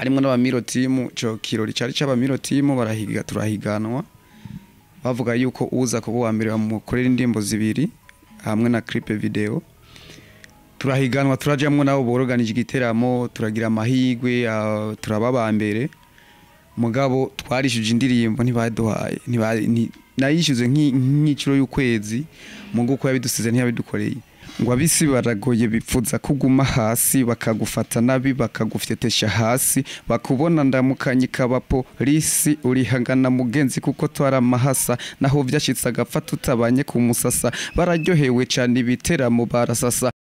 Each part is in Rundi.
Harimo n'abamiro team. Ico kirori cari c'abamiro team, barahiga, turahiganwa, bavuga yuko uza kuba uwa mbere bamukorera indirimbo zibiri hamwe na clip video. Turahiganwa, turajamwo nabo boroganije igiteramo, turagira amahigwe, turaba aba mbere. Mugabo twarishuje indirimbo ntibaduhaye, nayishyuze nk'iciro y'ukwezi, mugo uko yabidusize ntiyabidukoreye. Ngo abisi baragoye, bipfuza kuguma hasi, bakagufata nabi, bakagufyetesha hasi, bakubona ndamukanye polisi. Urihangana mugenzi, kuko twaramahasa, naho vyashitse agapfa tutabanye ku musasa. Bararyohewe cane, ibiteramo barasasa.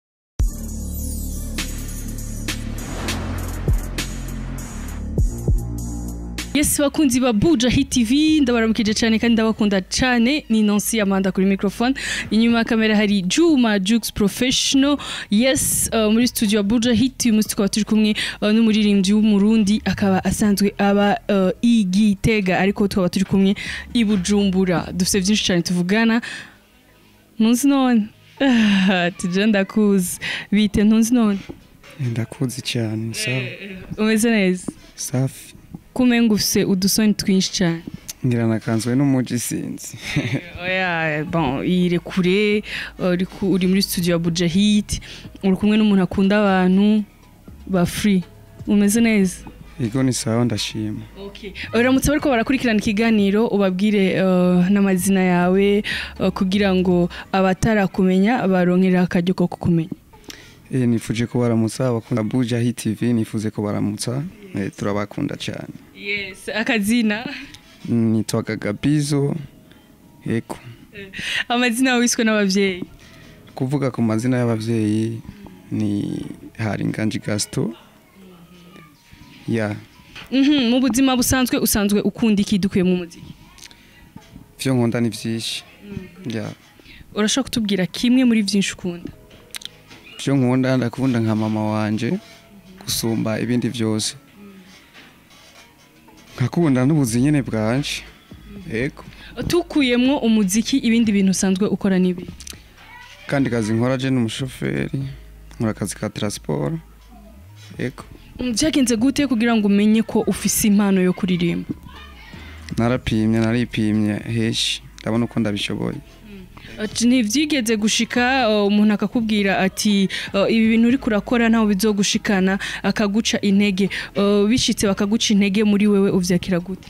Yes, bakunzi ba Buja Hit TV, ndabaramukije cyane kandi ndabakunda cyane. Ni Nancy Amanda kuri microphone, inyuma ya kamera hari Juma Jux Professional. Yes, muri studio ya Buja Hit uyu munsi tukaba turi kumwe n'umuririmbyi w'Umurundi, akaba asanzwe aba i Gitega, ariko tukaba turi kumwe i Bujumbura. Dufite byinshi cyane tuvugana. Ntunzi none tuje ndakuzi bite? Ntunzi none? Ndakuzi cyane, sawa. Umeze neza? Safi. Kumenga ufise udusoni twinshi cyane. Ngira nakanzwe n'umuji, sinzi. Oya, bon, irekure. Uri muri studio ya Buja Hit, uri kumwe n'umuntu akunda abantu ba free. Umeze neza? Ego, ni sawa, ndashima. Okay, uramutse bariko barakurikirana ikiganiro, ubabwire n'amazina yawe, kugira ngo abatarakumenya baronkera akaryo ko kukumenya. Nifuje ko baramutsa abakunda Buja Hit TV, nifuze ko baramutsa, turabakunda cyane. Yes, akazina? Nitwa Gagabizo, yego. Amazina wiswe n'abavyeyi? Kuvuga ku mazina y'abavyeyi ni Haringanji Gaston, ya. Mu buzima busanzwe usanzwe ukunda iki dukuye mu muziki? Vyo nkunda ni vyinshi, ya. Urashobora kutubwira kimwe muri vyinshi ukunda? Vyo nkunda, ndakunda nka mama wanje gusumba ibindi vyose, nkakunda n'ubuzi nyene bwanje, yego. Tukuyemwo umuziki, ibindi bintu usanzwe ukora nibi? Kandi kazi nkora, je n'umushoferi, nkora akazi ka transport, yego. Byagenze gute kugira ngo umenye ko ufise impano yo kuririmba? Narapimye, naripimye heshi, ndabona uko ndabishoboye. Ntibyigeze gushika umuntu akakubwira ati ibi bintu uri kurakora ntaho bizogushikana, akaguca intege? Bishitse bakaguca intege, muri wewe uvyakira gute?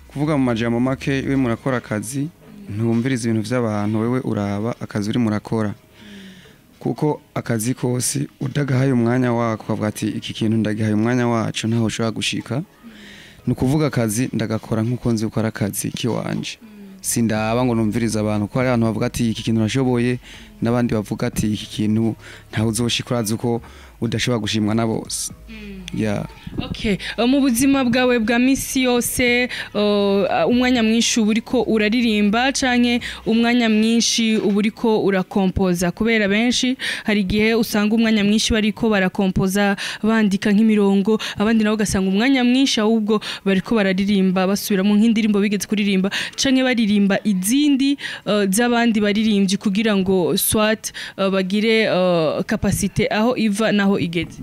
Kuvuga mu majambo make, iwe murakora akazi, ntumviriza ibintu vy'abantu. Wewe uraba akazi uri murakora, kuko akazi kose udagahaye umwanya wako, ukavuga ati iki kintu ndagihaye umwanya wacu, ntaho ushobora gushika. Ni ukuvuga akazi ndagakora nk'uko nzi gukora akazi kiwanje, sindaba ngo numvirize abantu, ko hari abantu bavuga ati iki kintu urashoboye, n'abandi bavuga ati iki kintu ntawe uzoshika. Urazi uko udashobora gushimwa na bose, yeah. Okay, mu buzima bwawe bwa misi yose, umwanya mwinshi uba uriko uraririmba canke umwanya mwinshi uba uriko urakompoza? Kubera benshi hari igihe usanga umwanya mwinshi bariko barakompoza, bandika nk'imirongo, abandi nabo ugasanga umwanya mwinshi ahubwo bariko bararirimba, basubiramo nk'indirimbo bigeze kuririmba, canke baririmba izindi z'abandi baririmbyi, kugira ngo soit bagire capacité aho iva naho igeze.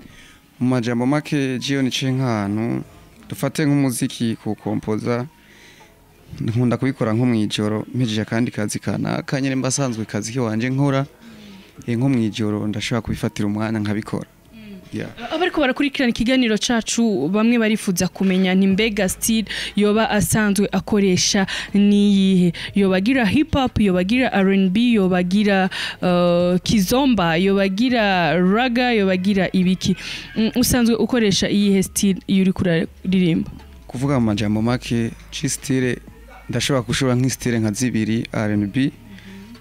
Mu majambo make, jiyo nicaye nk'ahantu, dufate nk'umuziki, kukompoza nkunda kubikora nko mw'ijoro, mpejeje akandi kazi kanaka nyene mba asanzwe kazi kiwanje nkora, nko mw'ijoro ndashobora kubifatira umwanya nkabikora, yeah. Abariko barakurikirana ikiganiro cacu bamwe barifuza kumenya nti mbega style yoba asanzwe akoresha niyihe? Yoba agira hip hop, yoba agira R&B, yoba agira kizomba, yoba agira ragga, yoba agira ibiki? Usanzwe ukoresha iyihe style iyo uriko uraririmba? Kuvuga mu majambo make, ci style ndashobora gushobora nk'istyle nka zibiri: R&B,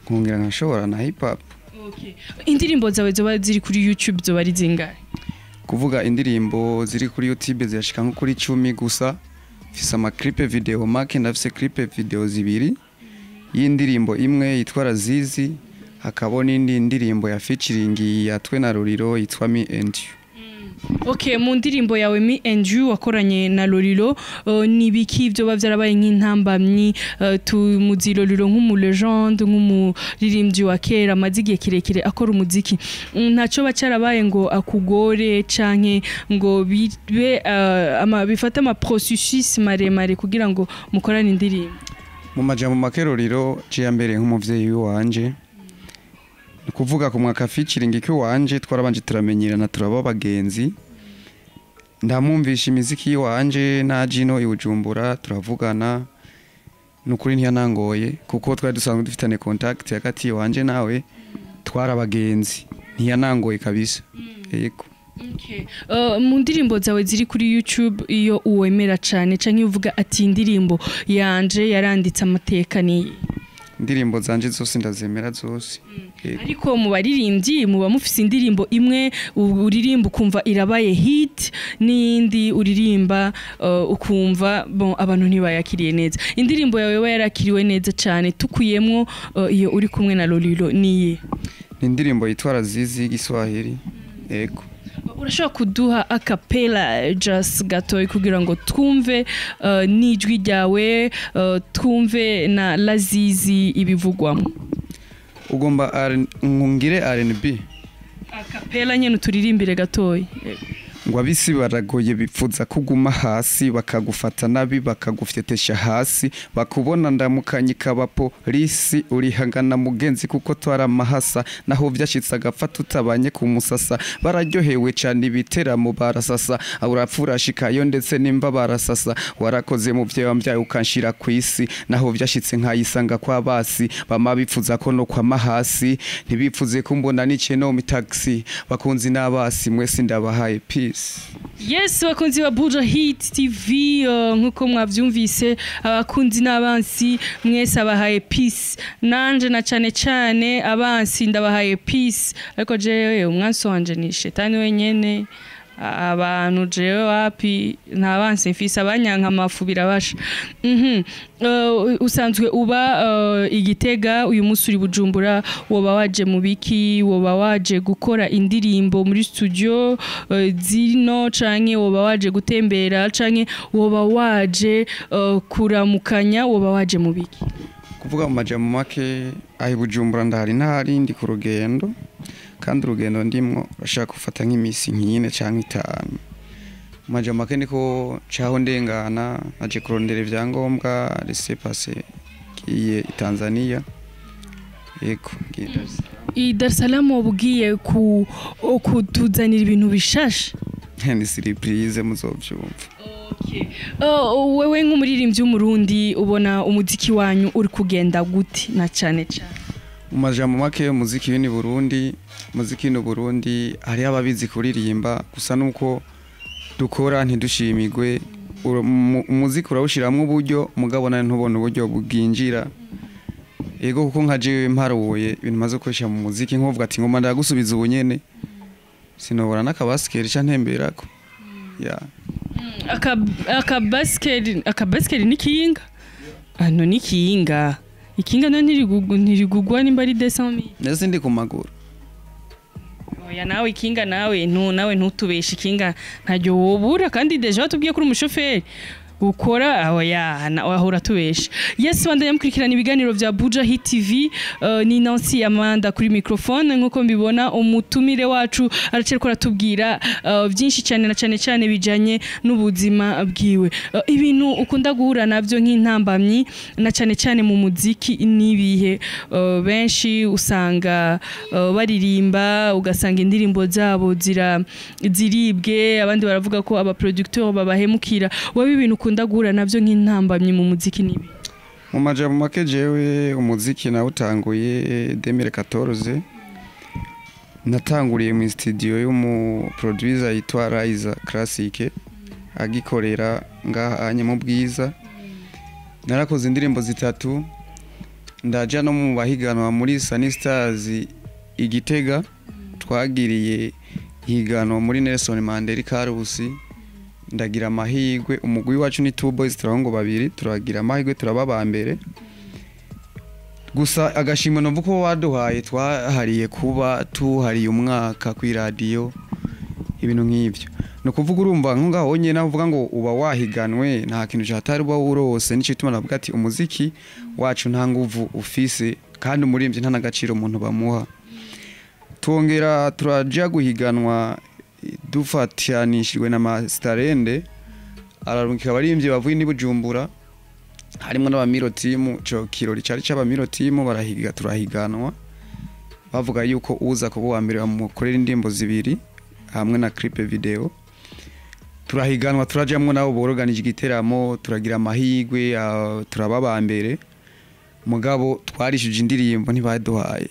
nkongera nkashobora na hip hop. Okay. Indirimbo zawe zoba ziri kuri YouTube zoba ari zingahe? Kuvuga indirimbo ziri kuri YouTube zirashika nko kuri 10. Gusa mfise ama clip video make, ndafise clip video zibiri y'indirimbo imwe yitwa Razizi, hakaba n'indi ndirimbo ya featuring ya Twe na Ruriro yitwa Me and You. Okay, mu ndirimbo yawe Me and You wakoranye na Lolilo, ni biki byo byarabaye nk'intambamyi? Tumuzi Lolilo nk'umu legende, nk'umuririmbyi wa kera amaze igihe kirekire akora umuziki. Ntacyo bacyarabaye ngo akugore canke ngo bibe bifate ama processus maremare kugira ngo mukorane indirimbo? Mu majambo make, Lolilo ciya mbere nk'umuvyeyi wanje, ni kuvuga ku mwaka featuring iwanje, twarabanje turamenyerana, turaba abagenzi, ndamwumvisha imiziki yiwanje, naje ino i Bujumbura turavugana. Nukuri ntiyanangoye kuko twari dusanzwe dufitane contact hagati yiwanje nawe, twari abagenzi, ntiyanangoye kabisa, yego. Okay. Mu ndirimbo zawe ziri kuri YouTube, iyo uwemera cane canke uvuga ati indirimbo yanje yaranditse amateka, ni? Indirimbo zanje zose ndazemera zose. Yego. Ariko mu baririmbyi muba mufise indirimbo imwe uririmba ukumva irabaye hit, n'iyindi uririmba ukumva bon, abantu ntibayakiriye neza. Indirimbo yawe yoba yarakiriwe neza cane, tukuyemwo iyo uri kumwe na Lolilo, niye? Ni indirimbo yitwa Razizi y'Igiswahili, yego. Urashobora kuduha acapella just gatoyi kugira ngo twumve n'ijwi ryawe, twumve na Lazizi ibivugwamo? Ugomba ngire R&B? Acapella nyene, uturirimbire gatoyi. Ngo abisi baragoye, bipfuza kuguma hasi, bakagufata nabi, bakagufyetesha hasi, bakubona ndamukanye kabapolisi. Urihangana mugenzi kuko twaramahasa, naho vyashitse agapfa tutabanye ku musasa. Bararyohewe cane, ibiteramo barasasa, urapfurashikayo ndetse nimba barasasa. Warakoze mu vyo wambyaye ukanshira kwisi, naho vyashitse nkayisanga kwa basi bama bipfuza ko no kwama hasi, ntibipfuze kumbona nice no mu taxi. Bakunzi n'abasi mwese ndabahaye peace. Yes, bakunzi ba Buja Hit TV, nkuko mwavyumvise, abakunzi n'abansi mwese abahaye peace. Nanje na cane cane abansi ndabahaye peace, ariko jewe umwansi wanje ni shetani wenyene. Abantu jewe wapi, nta bansi mfise, abanyanka amafu birabasha. Usanzwe uba Igitega, uyu munsi uri Bujumbura, woba waje mu biki? Woba waje gukora indirimbo muri studio zino, canke woba waje gutembera, canke woba waje kuramukanya? Woba waje mu biki? Kuvuga mu majambo make, aho i Bujumbura ndahari ntahari, ndi ku rugendo, kandi urugendo ndimwo urashaka gufata nk'imisi nk'ine canke 5. Mu majambo make niko caho ndengana, naje kurondera ivyangombwa laissez-passer, ngiye i Tanzania, yego, ngiye Dar es Salaam. I Dar es Salaam woba ugiye ku kutuzanira ibintu bishasha? Ni surprise, muzovyumva. Okay. Wewe nk'umuririmbyi w'Umurundi, ubona umuziki wanyu uri kugenda gute na cane cane? Mu majambo make, umuziki w'ini Burundi, umuziki w'ini Burundi hariho ababizi kuririmba gusa, nuko dukora ntidushimigwe. Umuziki urawushiramwo uburyo, mugabo nawe ntubona uburyo bwinjira. Ego, kuko nka jewe mparuye ibintu maze gukoresha mu muziki, nkuvuga ati ngoma ndagusubiza ubu nyene, sinobora n'akabasikeri ca ntemberako ya. Akabasikeri n'ikinga ano n'ikinga, ikinga no ntirigugwa nimba ari 200,000. Ndetse ndi ku maguru. Oya, nawe ikinga, nawe ntu nawe ntutubeshe, ikinga ntaryo wobura, kandi déjà watubwiye kuri umushoferi ukora. Oya, wahora tubesha. Yes, bandanya mukurikirana ibiganiro vya Buja Hit TV. Ni Nancy Amanda kuri microphone. Nkuko mbibona, umutumire wacu aracereko aratubwira byinshi cyane, na cyane cyane bijanye n'ubuzima bwiwe. Ibintu ukunda guhura navyo nk'intambamyi na cyane cyane mu muziki nibihe? Benshi usanga baririmba ugasanga indirimbo zabo zira ziribwe, abandi baravuga ko aba producteur babahemukira. Wowe ibintu ukunda guhura navyo nk'intambamyi mu muziki nibi? Mu majambo make, jewe umuziki nawutanguye 2014. Natanguriye mu studio y'umu producer yitwa Raiza Classic, agikorera ngaha anye mu Bwiza. Narakoze indirimbo zitatu, ndaja no mu bahiganwa muri Sunny Stars Igitega. Twagiriye higanwa muri Nelson Mandela Karusi, ndagira amahirwe, umugwi wacu ni Two Boys, turahungu babiri, turagira amahirwe turaba ba mbere. Gusa agashimwe numva ko waduhaye, twahariye kuba tuhariye umwaka ku iradiyo. Ibintu nk'ivyo, ni ukuvuga urumva nko ngaho nyene naho uvuga ngo uba wahiganwe, nta kintu catari uba urose. Nico gituma navuga ati umuziki wacu nta nguvu ufise, kandi umuririmbyi nta n'agaciro umuntu bamuha. Twongera turaja guhiganwa dufatanishijwe na Masterende, ararungika abaririmbyi bavuye ni Bujumbura, harimo n'abamiro team. Ico kirori cari c'abamiro team, barahiga, turahiganwa. Bavuga yuko uza kuba uwa mbere bamukorera indirimbo zibiri hamwe na clip video. Turahiganwa, turajamwo nabo boroganije igiteramo, turagira amahigwe, turaba ba mbere. Mugabo twarishuje indirimbo ntibaduhaye,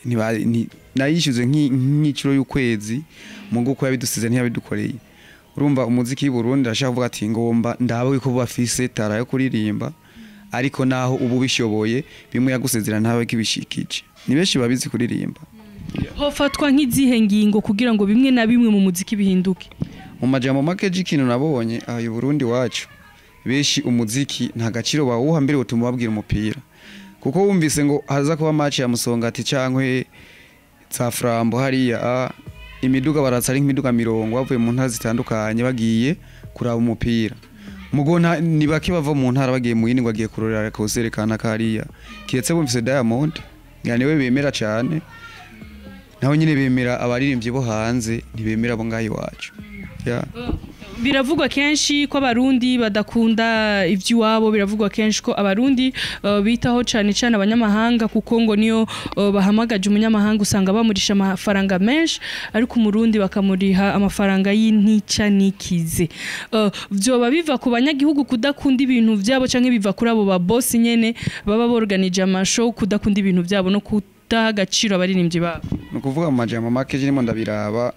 nayishyuze nk'iciro y'ukwezi, mugo uko yabidusize ntiyabidukoreye. Urumva umuziki w'i Burundi arashaka kuvuga ati ngomba ndabe ko bafise talent yo kuririmba, ariko naho ubu bishoboye bimwe yagusezera ntawe kibishikije. Ni benshi babizi kuririmba. Hofatwa nk'izihe ngingo kugira ngo bimwe na bimwe mu muziki bihinduke? Mu majambo make, ikintu nabonye aha i Burundi wacu, benshi umuziki nta gaciro bawuha. Mbere utuma babwira umupira, kuko wumvise ngo haza kuba match ya Musongati cankwe za Flambeau hariya, imiduga baratsa ari nk'imiduga 50 bavuye mu ntara zitandukanye bagiye kuraba umupira. Mugo ni bake bava mu ntara bagiye mu yindi ngo bagiye kurorera concert kana kariya, kiretse bumvise Diamond ngira niwe bemera cane. Naho nyine bemera abaririmbyi bo hanze, ntibemera abo ngaho iwacu, yeah. Biravugwa kenshi ko abarundi badakunda iby'iwabo, biravugwa kenshi ko abarundi bitaho cane cane abanyamahanga, kuko ngo niyo bahamagaje umunyamahanga usanga bamurisha amafaranga menshi, ariko umurundi bakamuriha amafaranga y'intica nikize. Vyoba biva ku banyagihugu kudakunda ibintu vyabo, canke biva kuri abo ba boss nyene baba borganije amashow kudakunda ibintu vyabo no kudaha agaciro abaririmbyi babo? Ni ukuvuga mu majambo make, ndimo ndabiraba,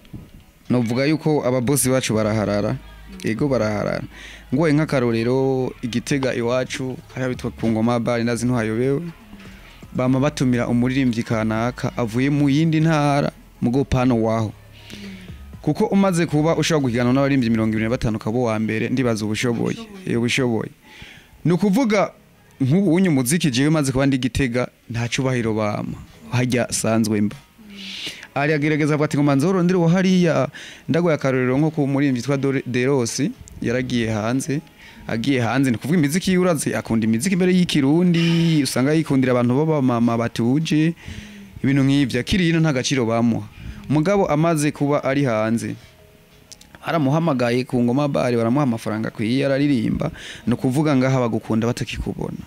novuga yuko ababosi bacu baraharara. Ego, baraharara. Nguhaye nk'akarorero, igitega iwacu hariya bitwa ku Ngoma Bari, ndazi ntuhayobewe, bama batumira umuririmbyi kanaka avuye mu yindi ntara mugo pano waho, kuko umaze kuba ushobora guhiganwa n'abaririmbyi 25 ukaba uwa mbere, ndibaza ubushoboye, ubushoboye. Ni ukuvuga nk'ubu unye umuziki, jewe maze kuba ndi Gitega, nta cubahiro bama hajya sanzwe mba aragerageza avuga ati ngo manzoro ndiri uwo hariya. Ndagoye akarorero nko ku muririmbyi twa Derosi, yaragiye hanze. Agiye hanze, ni kuvuga imiziki yuraze akunda imiziki imbere y'ikirundi, usanga yikundira abantu baba mama batuje, ibintu nk'ivyo. Akiri ino nta gaciro bamuha, mugabo amaze kuba ari hanze baramuhamagaye ku Ngoma Bari, baramuha amafaranga akwiye, araririmba. Ni ukuvuga ngaha bagukunda batakikubona.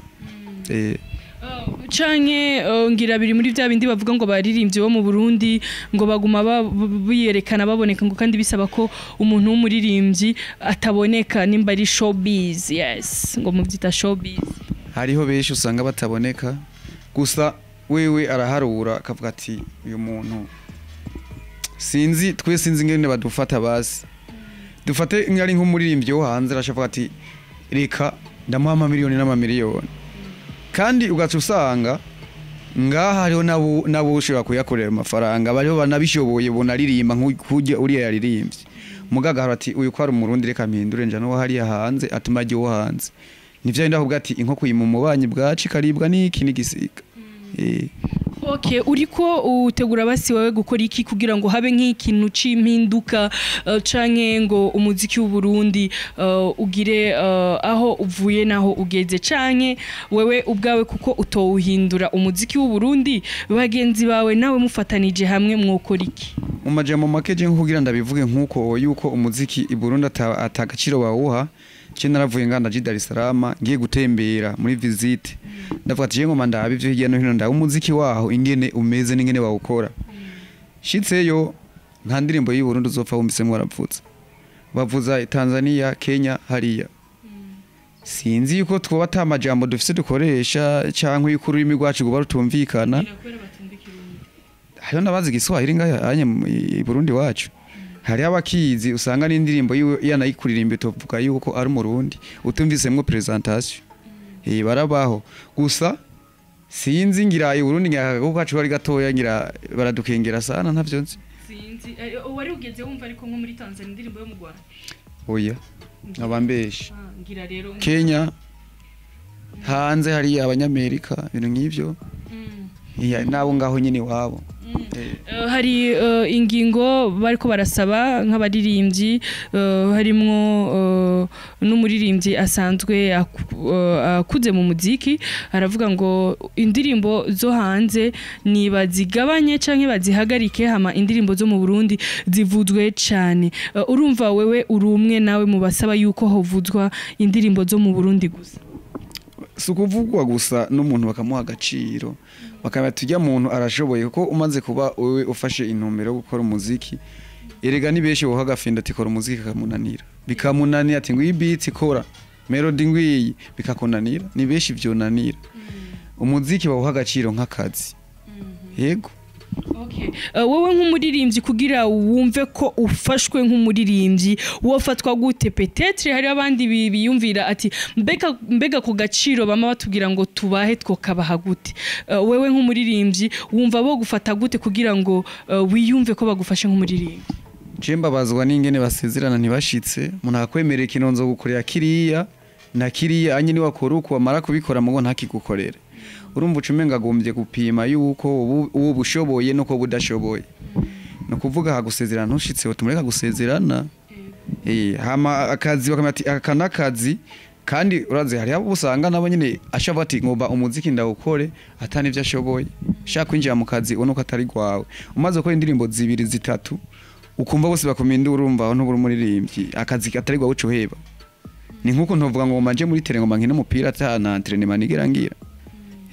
Canke ngira biri muri bya bindi bavuga ngo baririmbyi bo mu Burundi ngo baguma biyerekana baboneka, ngo kandi bisaba ko umuntu w'umuririmbyi ataboneka, nimba ari showbiz, yes, ngo mubyita showbiz. Hariho benshi usanga bataboneka, gusa wewe araharura akavuga ati uyu muntu sinzi, twe sinzi ingene badufata. Basi dufate nk'ari nk'umuririmbyi wo hanze, arashavuga ati reka ndamuha amamiliyoni n'amamiliyoni, kandi ugaca usanga ngaha hariho nabo ushobora kuyakorera amafaranga, bariho banabishoboye, bonaririmba nk'urya uriya yaririmbye. Mugaga ati uyu ko ari umurundi, reka mpindure nja no hariya hanze, atuma ajya uwo hanze. Nivyo yenda kuvuga ati inkoko yima umubanyi bwaci karibwa n'iki n'igisiga. Okay, uriko utegura basi wewe gukora iki kugira ngo habe nk'ikintu c'impinduka, canke ngo umuziki w'u Burundi ugire aho uvuye naho ugeze, canke wewe ubwawe, kuko utowuhindura umuziki w'u Burundi, bagenzi bawe nawe mufatanije hamwe mwokora iki? Mu majambo make, je nkugira ndabivuge nkuko yuko umuziki i Burundi atagaciro bawuha, je naravuye nganda ji Dar es Salaam ngiye gutembera muri visite, ndavuga ati je ngoma ndabe ivyo hirya no hino, ndabe umuziki waho ingene umeze n'ingene bawukora. Shitseyo nta ndirimbo y'i Burundi uzopfa wumvisemwo baravuza, bavuza Tanzania, Kenya hariya. Sinzi yuko twoba ata majambo dufise dukoresha, canke yuko ururimi rwacu rwoba rutumvikana. Hariho n'abazi igiswahili ngaha anye i Burundi wacu, hariho abakizi, usanga n'indirimbo yiwe yanayikuririmba tuvuga yuko ari umurundi utumvisemwo presentation. Barabaho gusa sinzi, ngira i Burundi ngira akago kacu bari gatoya, ngira baradukengera sana, ntavyo nzi. Sinzi wari ugeze wumva ariko nko muri Tanzania indirimbo yo mu Rwanda? Oya, abambeshe. Ngira rero Kenya, hanze hariya abanyamerika, ibintu nk'ivyo. Iya, nabo ngaho nyine iwabo. Hari ingingo bariko barasaba nk'abaririmbyi, harimwo n'umuririmbyi asanzwe akuze mu muziki, aravuga ngo indirimbo zo hanze ni bazigabanye canke bazihagarike, hama indirimbo zo mu Burundi zivuzwe cane. Urumva wewe uri umwe nawe mu basaba yuko hovuzwa indirimbo zo mu Burundi gusa? Si ukuvugwa gusa, n'umuntu bakamuha agaciro, bakamenya tujya muntu arashoboye, kuko umaze kuba wewe ufashe intumbero yo gukora umuziki, erega ni benshi woha agafinda ati kora umuziki kakamunanira, bikamunanira ati ngwiyi beat, kora melody ngwiyi, bikakunanira. Ni benshi vyonanira. Umuziki bawuha agaciro nk'akazi, yego. Okay. Wowe nk'umuririmbyi, kugira wumve ko ufashwe nk'umuririmbyi, wofatwa gute? Peut-être hari abandi biyumvira ati mbega ku gaciro bama batubwira ngo tubahe, twokabaha gute? Wewe nk'umuririmbyi wumva bo gufata gute kugira ngo wiyumve ko bagufashe nk'umuririmbyi? Je mbabazwa n'ingene basezerana ntibashitse. Umuntu akakwemerera ikintu, nzo gukorera kiriya na kiriya, anye ni wakora uko, wamara kubikora mugo ntakigukorere, urumva uca umenga agombye gupima yuko ubu bushoboye nuko budashoboye. Ni ukuvuga hagusezerana ntushitse, tumureka gusezerana. Hama akazi bakamenya ati aka n'akazi. Kandi urazi hari abo usanga nabo nyine ashavuga ati ngomba umuziki ndawukore, atani ivyo ashoboye, shaka kwinjira mu kazi ubona ko atari gwawe. Umaze gukora indirimbo zibiri zitatu, ukumva bose bakumindura, urumva aho ntubura umuririmbyi, akazi atari gwawe uca uheba. Ni nkuko ntovuga ngo manje muri terrain ngo nkine umupira ata na entraînement nigera ngira.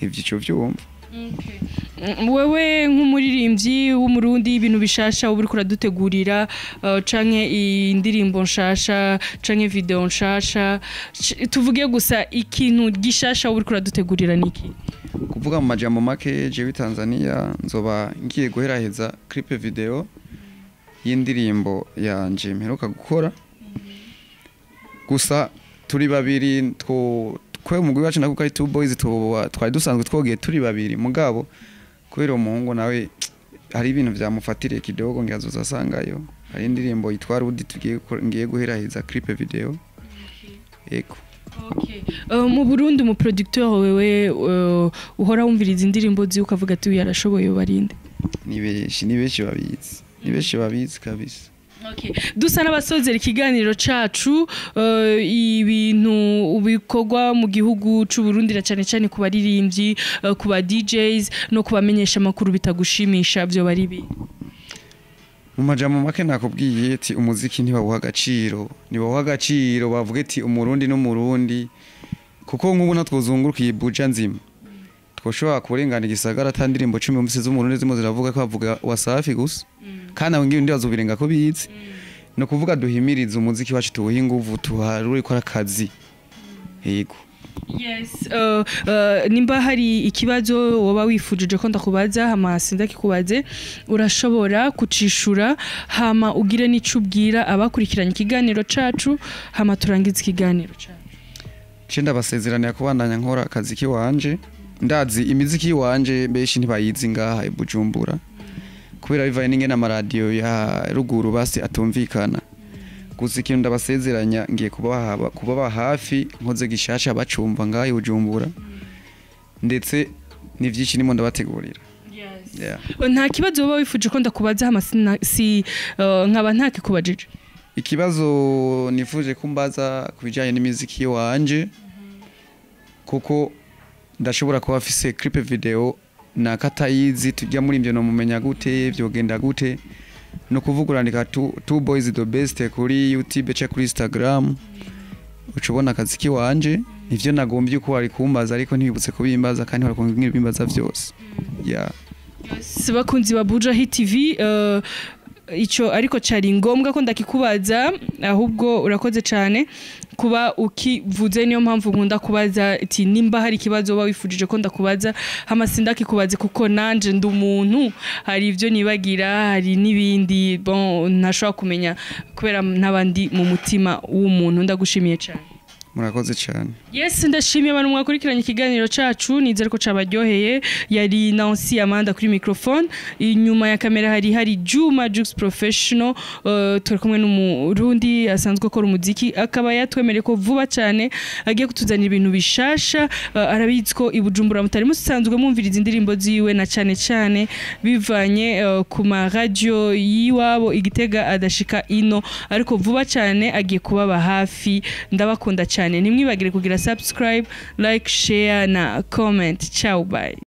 Ivyo ico vyumva. Wewe nk'umuririmbyi w'Umurundi, ibintu bishasha uba uriko uradutegurira, canke indirimbo nshasha canke video nshasha, tuvuge gusa ikintu gishasha uba uriko uradutegurira niki? Kuvuga mu majambo make, jewe Tanzania nzoba ngiye guheraheza clip video y'indirimbo yanje mperuka gukora. Gusa turi babiri, two kwe umugwi wacu nakuko ari two boys, twari dusanzwe twogiye turi babiri, mugabo kubera umuhungu nawe hari ibintu vyamufatiriye kidogo, ngira azoza asangayo. Hari indirimbo yitwa Rudi tugiye ngiye guheraheza clip video, yego. Okay. Mu Burundi, umu producteur wewe uhora wumviriza indirimbo ziwe ukavuga ati uyu arashoboye, barinde? Ni benshi, ni benshi babizi, ni benshi babizi kabisa. Okay. Dusa n'abasozera ikiganiro cacu, ibintu bikorwa mu gihugu c'u Burundi na cane cane ku baririmbyi, ku ba DJs no kubamenyesha amakuru bitagushimisha, vyo bari bi? Mu majambo make nakubwiye ati umuziki ntibawuha agaciro, ntibawuha agaciro. Bavuga ati Umurundi n'Umurundi, kuko nk'ubu natwozunguruka iyi Buja nzima, twoshobora kurengana igisagara ata ndirimbo 10 wumvise z'Umurundi zimo ziravuga, ko bavuga Wasafi gusa, kandi abo ngibi ndibazobirenga ko bizi. Ni ukuvuga duhimirize umuziki wacu, tuwuhe inguvu, tuharure ko ari akazi, yego. Yes, nimba hari ikibazo woba wifujije ko ndakubaza hama sindakikubaze, urashobora kucishura, hama ugire n'ico ubwira abakurikiranye ikiganiro cacu, hama turangize ikiganiro cacu. Ce ndabasezeranira kubandanya nkora akazi kiwanje. Ndazi imiziki yiwanje benshi ntibayizi ngaha i Bujumbura, kubera bivaye n'ingene amaradiyo ya ruguru basi atumvikana. Gusa ikintu ndabasezeranya, ngiye kubaba hafi, nkoze gishasha bacumva ngaha i Bujumbura, ndetse ni vyinshi nimo ndabategurira. Yeah. Nta kibazo woba wifuje ko ndakubaza hama si nkaba ntakikubajije? Ikibazo nifuje kumbaza ku bijyanye n'imiziki wanje, kuko ndashobora kuba afise clip video na katayizi tujya muri ibyo, nomumenya gute, vyogenda gute? No kuvuga urandika two boys the best kuri YouTube cyangwa kuri Instagram, uca ubona akazi kiwanje. Ivyo nagombye ko wari kumbaza, ariko ntibibutse kubimbaza, kandi wari kumbwira ibimbaza vyose, yeah. Si bakunzi ba Buja Hit TV, ico ariko cari ngombwa ko ndakikubaza, ahubwo urakoze cane kuba ukivuze. Niyo mpamvu nkunda kubaza ati nimba hari ikibazo uba wifujije ko ndakubaza hama sindakikubaze, kuko nanje ndi umuntu, hari ivyo nibagira, hari n'ibindi bon ntashobora kumenya kubera n'abandi mu mutima w'umuntu. Ndagushimiye cane. Murakoze cyane. Yes, ndashimiye abantu mwakurikiranye ikiganiro cacu, nizere ko cabaryoheye. Yari Nancy Amanda kuri microphone, inyuma ya kamera hari Juma Jux Professional. Turi kumwe n'umurundi asanzwe akora umuziki, akaba yatwemereye ko vuba cyane agiye kutuzanira ibintu bishasha. Arabizi ko i Bujumbura mutari musanzwe mwumviriza indirimbo ziwe, na cyane cyane bivanye ku ma radio yiwabo igitega adashika ino, ariko vuba cyane agiye kubaba hafi. Ndabakunda cyane, ntimwibagire kugira subscribe, like, share na comment. Ciao, bye.